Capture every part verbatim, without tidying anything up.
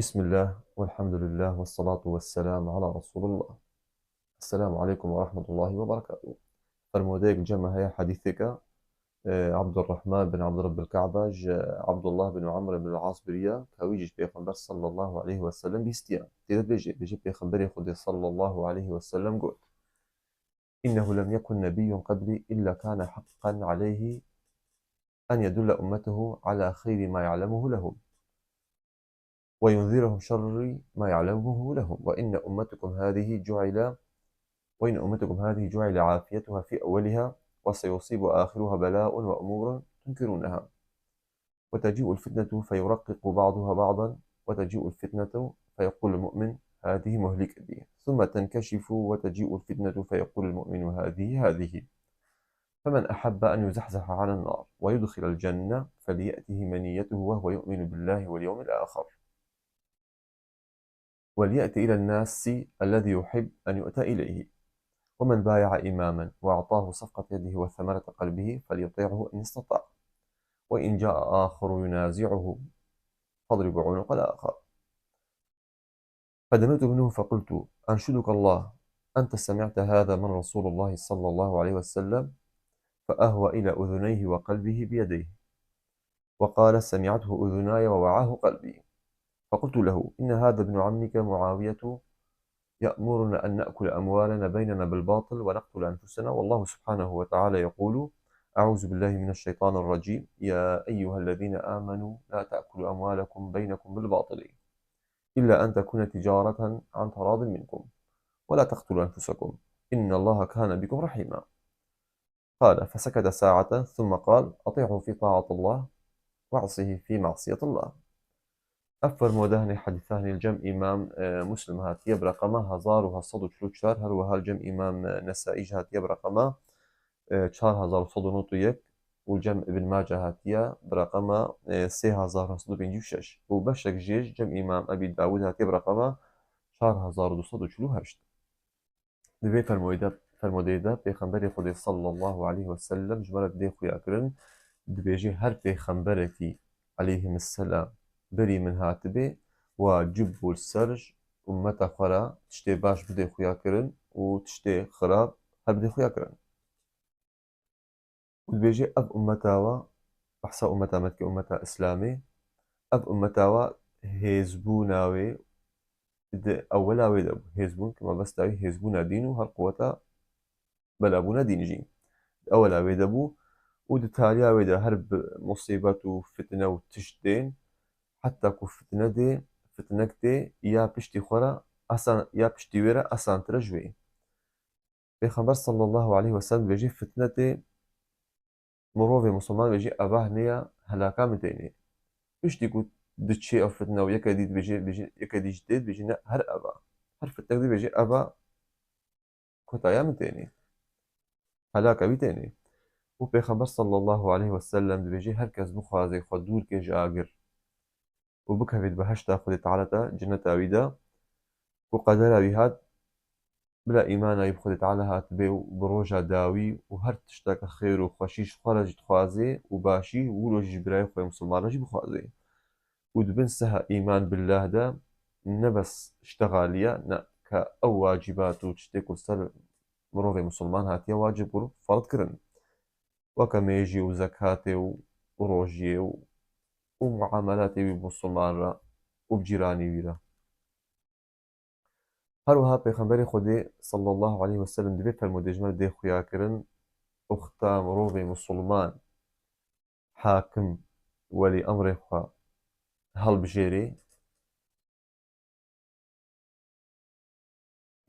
بسم الله والحمد لله والصلاة والسلام على رسول الله. السلام عليكم ورحمة الله وبركاته. Fermodeyek cem heye hedîseke, e, Abdurrahman bin Abdurabbil Ka'be ji Abdullah bin Amr bin Al-As biriya, ka wî jî ji Pêxember sallallahu aleyhi ve sellem bîstiya. Tê de bêje, bêje Pêxemberê Xwedê sallallahu aleyhi ve sellem got: إنه لم يكن نبي قبلي إلا كان حقا عليه أن يدل أمته على خير ما يعلمه لهم، وينذرهم شر ما يعلمه لهم، وإن أمتكم هذه جعل، وإن أمتكم هذه جعل عافيتها في أولها، وسيصيب آخرها بلاء وأمور تنكرونها، وتجيء الفتنة فيرقق بعضها بعضا، وتجيء الفتنة فيقول المؤمن: هذه مهلكتي، ثم تنكشف وتجيء الفتنة فيقول المؤمن: هذه، هذه. فمن أحب أن يزحزح عن النار ويدخل الجنة فليأته منيته وهو يؤمن بالله واليوم الآخر، وليأت إلى الناس الذي يحب أن يؤتى إليه، ومن بايع إماما وأعطاه صفقة يده وثمرة قلبه فليطعه إن استطاع، وإن جاء آخر ينازعه فاضربوا عنق الآخر. فدنوت منه فقلت: أنشدك الله، أنت سمعت هذا من رسول الله صلى الله عليه وسلم؟ فأهوى إلى أذنيه وقلبه بيديه، وقال: سمعته أذناي ووعاه قلبي. فقلت له: إن هذا ابن عمك معاوية يأمرنا أن نأكل أموالنا بيننا بالباطل ونقتل أنفسنا، والله سبحانه وتعالى يقول: أعوذ بالله من الشيطان الرجيم، يا أيها الذين آمنوا لا تأكلوا أموالكم بينكم بالباطل إلا أن تكون تجارة عن تراض منكم، ولا تقتلوا أنفسكم، إن الله كان بكم رحيما. قال: فسكت ساعة ثم قال: أطيعه في طاعة الله، وعصه في معصية الله. Ev fermodehanê hedîsa li cem Îmam, e, Muslim hatiye bi reqema hezar û heft sed û çil û çar, her wiha li cem Îmam, e, Nesaî jî hatiye bi reqema, e, çar hezar û sed û nod û yek û li cem Ibn Mace hatiye bi reqema, e, sê hezar neh sed û pêncî û şeş û beşek jê ji cem Îmam Ebî Dawud hatiye bi reqema çar hezar û du sed û çil û heşt. Di vê fermoyê de, fermodeyê de Pêxemberê Xwedê sallallahu aleyhi ve sellem ji me re dê xuya kirin, dibêje: her pêxemberekî aleyhimisselam berî min hatibê, wacib bû li ser ummeta xwe re tiştê baş bidê xuya kirin û tiştê xirab her bidê xuya kirin. Û dibêje: ev ummeta we, behsa ummeta me dike, ummeta Îslamê, ev ummeta we hêzbûna wê di ewela wê de bû. Hêzbûn, ke mebesta wî hêzbûna dîn û her quweta belabûna dîn jî. Di ewela wê de bû û di taliya wê de her bi musîbet û fitne û tişt tên, heta ku fitne dê, fitnek tê ya piştî xwe re asan, ya piştî wê re asantir e ji wê. Pêxember sallallahu aleyhi ve sellem dibêje: fitne tê, mirovê misilman dibêje: eva hinê ya helaka min tênê. Piştî ku diçê ev fitne û yeke dî dibêje, dibêje, yeke dî jî tê, dibêje: ne, her eva. Her fitnek dibêje: eva kotaya min tênê. Helaka wî tênê. Û Pêxember sallallahu aleyhi ve sellem dibêje: her kes bixwaze xwe dûr ke ji agir û bikeve di behişta Xwedê Teala de, ceneta wî de, ku qedera wî hat, bila îmana wî bi Xwedê Teala hatibê û bi roja dawî û her tişteke xêr û xweşî ji xwe re jî dixwazê û başî wilo jî ji birayê xwe yê misilman re jî bixwazê. Û di bin seha îman billah de ne bes ştexaliya, ne, ke ew wacîbat û tiştê ku li ser mirovê misilman hatiye wacib û ferz kirin, weke mêjî û zekatê û, û rojiyê û, û muamelatê wî bi misilman re û bi cîranê wî re. Her wiha Pêxemberê Xwedê sallallahu aleyhi ve sellem di vê fermodê ji me dê xuya kirin, wexta mirovê misilman, hakim, welî emrê xwe helbijêrê,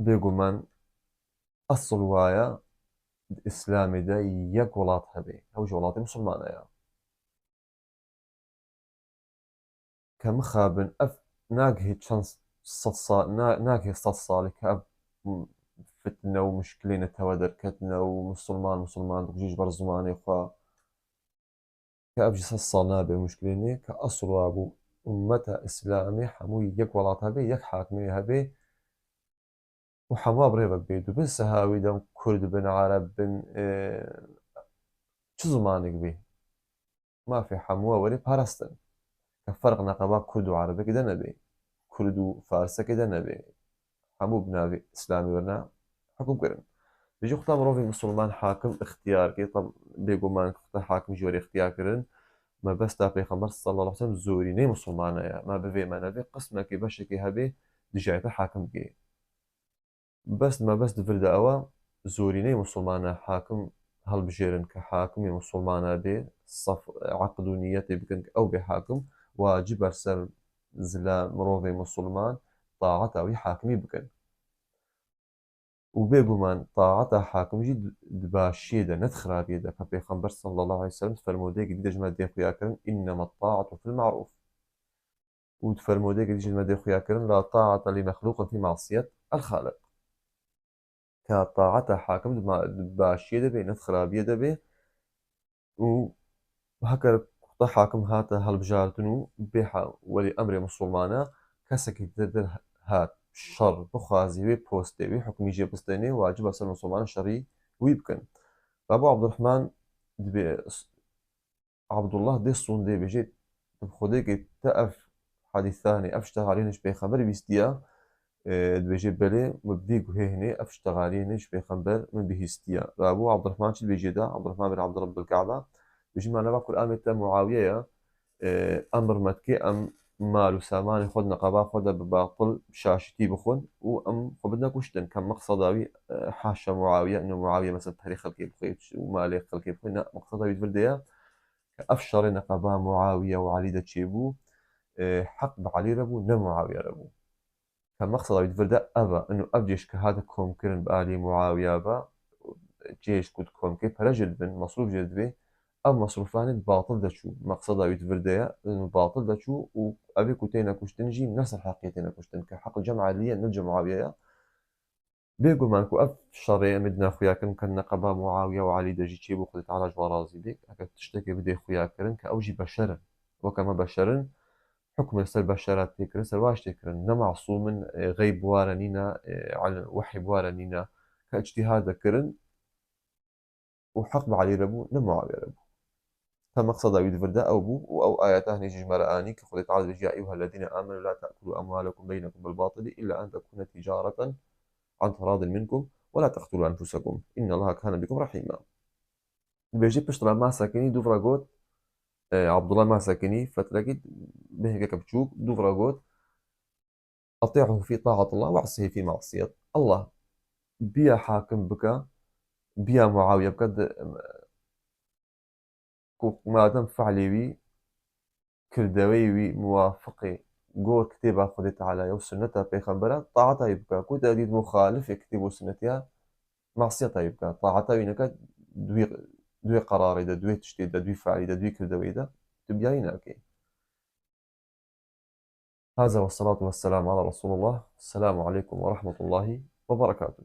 bêguman esil waya di Îslamê de yek welat hebe, ew jî welatê misilmana ya. Ke mixabin ev nagihê çend sed sal, na-, nagihê sed salê ke ev fitne û muşkilê netewe derketine û misilman misilman dikuje ji ber zimanê xwe. Ke ev jî sed sal nabe muşkilê nê, ke esil wa bû ummeta Îslamê hemû yek welat hebe, yek hakimê hebe û hemû bi rêvek bê. Di bin seha wî de Kurd bin, Ereb bin, e, çi zimanek bê, mafê hemû werê parastin. Ke ferq neqeba Kurd û Erebekî de nebe. Kurd û Farsekê de nebe. Hemû bi navê Îslamê werine hukm kirin. Dibêje, xuda mirovê misilman hakim ixtiyar kê, tab-, bêguman xuda hakim jî were ixtiyar kirin. Mebesta Pêxember sallallahu aleyhi ve sellem zorînê misilmana ye. Me bivê me nevê qismekê beşekê hebê dijayete hakim bikê. Bes mebest di vir de ew e, zorînê misilmana hakim hilbijêrin, ke hakimê misilmana bê, sef, eqd û niyetê bikin ke ew bê hakim, wacib e ser zila mirovê misilman taeta wî hakimî bikin. Û bêguman taeta hakim jî di, di başiyê de, ne di xirabiyê de. Ka Pêxember sallallahu aleyhi ve sellem di fermodeyekî dî de ji me dê xuya kirin, "Innema taatu fil ma'ruf." Û di fermodeyekî dî ji me dê xuya kirin, "La taata li mexluqin fî masiyet el xaliq." Ka taeta hakim di ma-, di başiyê de bê, ne di xirabiyê de bê. Û heker xuda hakim hate hilbijartin û bê ha-, welî emrê misilmana, kesekî di der hat şer bixwazî wê postê, wê hukmî jê bistênê, wacib e ser misilmana şerî wî bikin. Rabû Abdurrahman dibê, Abdullah dê sûndê bêjê, "Bi Xwedê ke te ev hadîsanê, ev ştehaliyên ji Pêxemberê bîstiya?" E, dibêje, "Belê, min bi vî guhê hinê ev ştehaliyên ji Pêxember min bihîstiya." Rabû Abdurrahman çi dibêje de? Abdurrahman bin Abdurrabbil Ka'be dibêje, "Ma nava Kur'anê te Muawiye ye, e, emr me dike em mal û samanê xwe di neqeba xwe de bi batil, bi şaşitî bixwin û em xwe bidine kuştin." Ke meqseda wî, e, haşa Muawiye, ino Muawiye mesela perê xelkê bixwe û malê xelkê bixwe, ne, meqseda wî di vir de ye ke ev şerê neqeba Muawiye û Elî de çêbû, e, heq bi Elî re bû, ne Muawiye re bû. Ke meqseda wî di vir de ev e, ino ev cêş ke hate komkirin bi alî Muawiye ve, cêş ku dikomkê pere jê dibin, mesrûf jê dibê, ev mesrûfanê di batil de çû. Meqseda wî di vir de ye, ino batil de çû û evê ku têne kuştin jî ne ser heqê têne kuştin, ke heq cem Elî ye, ne cem Muawiye ye. Bêguman ku ev şerê em ê dina xuya kirin ke neqeba Muawiye û Elî de jî çêbû, Xwedê Teala ji wan razî bê. Eger tiştekê bidê xuya kirin ke ew jî beşer in. Weke me beşer in, hukmê ser beşera tê kirin, ser wan jî tê kirin. Ne masûm in, e, xeyb bi wan re nîne, e, el-, wehî bi wan re nîne, ke îctîhad de kirin. û heq bi Elî re bû, ne Muawiye re bû. Te meqseda wî di vir de ew bû û ew ayeta hinê jî ji me re anî, ke Xwedê Teala dibêje, "Ya eyyuhellezîne amenu la te'kulû emwalekum beynekum bil batili illa en tekune ticareten an teradin minkum ve la teqtulû enfusekum. Innallaha kane bikum rahîma." Dibêje pişt re Masekinî dûv re got, e, Abdullah Masekinî fetrekî bêhekeke biçûk dûv re got, "Eti'uhu fî ta'atillah ve asihî fî masiyet." Allah biya hakim bike, biya Muawiye bike, di, ku madem fe'lê wî, kirdeweyê wî muwafiqê gor kitêba Xwedê Teala ye û sunneta Pêxembera, taata wî bike. Ku te dît muxalifê kitêb û sunnetiya, masiyeta wî bike. Taata wî neke di wî, di wê qerarê de, di wê tiştê de, di wî fe'lê de, di wî kirdeweyê de, tu biya wî nakê. هذا والصلاة والسلام على رسول الله. السلام عليكم ورحمة الله وبركاته.